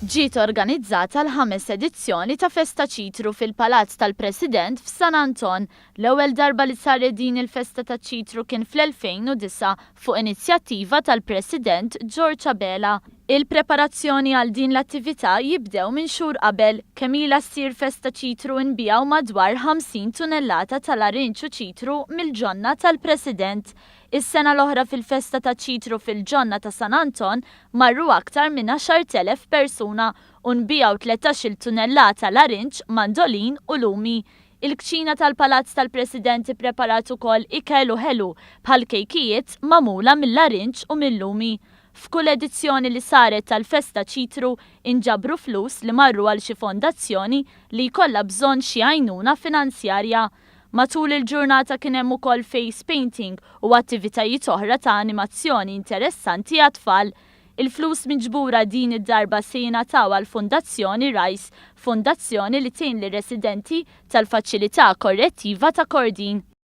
Ġiet organizzata l-ħames edizzjoni ta' Festa Ċitru fil-Palazz tal-President f'San Anton. L-ewwel darba li saret din il-festa taċ-ċitru kien fl-2009 fuq inizjattiva tal-President George Abela. Il-preparazzjoni għal din l-attività jibdew minn xhur qabel. Kemm ilha ssir Festa Ċitru nbiegħu madwar 50 tunellata ta' larinġ u ċitru mill-ġonna tal-President. Is-sena l-oħra fil-festa taċ-ċitru fil-ġonna ta' San Anton marru aktar minn 10,000 persuna u nbiegħu 13-il tunellata larinġ, mandolin u lumi. Il-kċina tal-Palazz tal-President ippreparat ukoll ikel u ħelu bħal kejkijiet magħmula mil-larinġ u mil-lumi. F'kull edizzjoni li saret tal-festa ċitru inġabru flus li marru għal xi fondazzjoni li jkollha bżonn xi għajnuna finanzjarja. Matul il-ġurnata kien hemm ukoll face painting u attivitajiet oħra ta' animazzjoni interessanti għat-tfal. Il-flus miġbura din id-darba se jingħataw għall-Fondazzjoni Rise, fondazzjoni li tgħin lir-residenti tal-Faċilità Korrettiva ta' Kordin.